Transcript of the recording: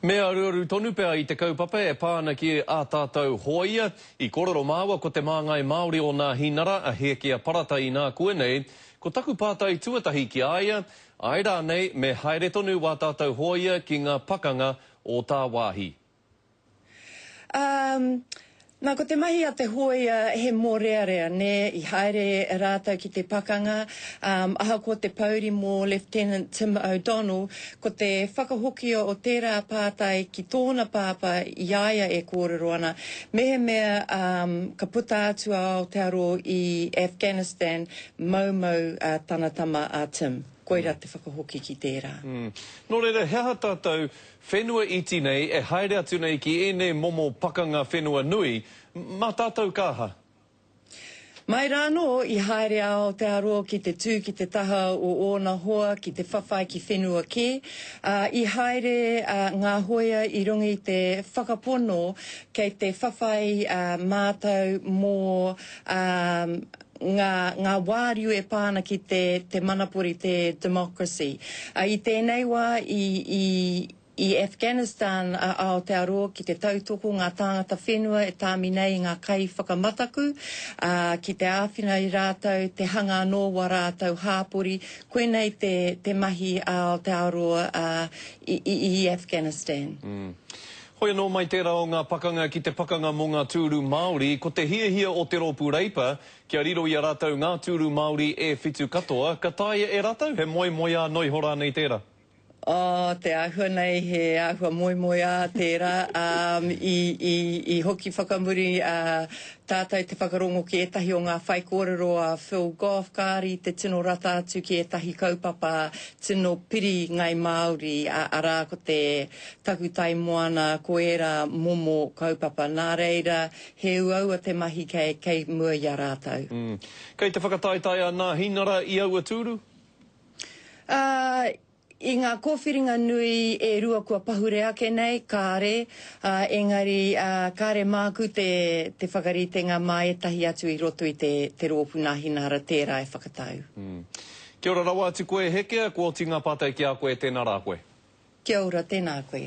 Me aruaru tonu pea i te kaupapa e pā ana ki ā tātou hōia. I kōrero māua ko te māngai Māori o Nāhinara, a Hēkia Parata inā koe nei. Ko taku pātai tuatahi ki a ia, āe rānei me haere tonu wā tātou hōia ki ngā pakanga o tāwāhi? Um, nā, ko te mahi a te hōia he mōrearea, nē, i haere rātou ki te pakanga, um, ahakoa te pouri mō Lieutenant Tim O'Donnell, ko te whakahokia o tērā pātai ki tōna pāpā i a ia e kōrero ana, mehemea um, ka puta atu a Aotearoa i Afghanistan, maumau uh, tana tama a Tim. Koirā te whakahoki ki tērā. Mm. Nō reira, he aha tātou Whenua iti nei e haere atu nei ki ēnei momo pakanga whenua nui, mā tātou ka aha? Mai rānō i haere a Aotearoa ki te tū ki te taha o ōna hoa ki te whawhai ki whenua kē, ā, i haere ngā hoia i runga i te whakapono kei te whawhai mātou mō ngā, ngā wāriu e pā ana ki te, te manapori, te democracy. Ā, i tēnei wā, i, i, i Afghanistan a Aotearoa ki te tautoko ngā tāngata whenua e tāmi nei i ngā kaiwhakamataku, ā, ki te āwhina i rātou, te hanga anō wā rātou hāpori. Koinei te, te mahi a Aotearoa, ā, i, i, i Afghanistan. Mm. Hoi anō mai tērā o ngā pakanga ki te pakanga mō ngā tūru Māori, ko te hiahia o te Rōpū Reipa kia riro i a rātou ngā tūru Māori e whitu katoa, ka taea e rātou? He moemoeā noa iho rānei tērā? Oh, te āhua nei he āhua moemoeā tērā. Um, i, i, i hoki whakamuri uh, tātou te whakarongo ki ētahi o ngā whaikōrero a Phil Goff, kāre i te tino rata atu ki ētahi kaupapa tino piri Ngai Māori, arā ko te Takutai moana, ko ērā momo kaupapa. Nā reira, he uaua te mahi kei, kei mua i a rātou. Mm. Kei te whakataetae a Nāhinara i aua tūru? Ā, i ngā kōwhiringa nui e rua kua pahure ake nei, kāre, ā, engari, ā, kāre māku te, te whakaritenga mā ētahi atu i roto i te, te rōpū Nāhinara tērā e whakatau. Mm. Kia ora rawa atu koe Hekea, kua oti ngā pātai ki a koe, tēnā rā koe. Kia ora, tēnā koe.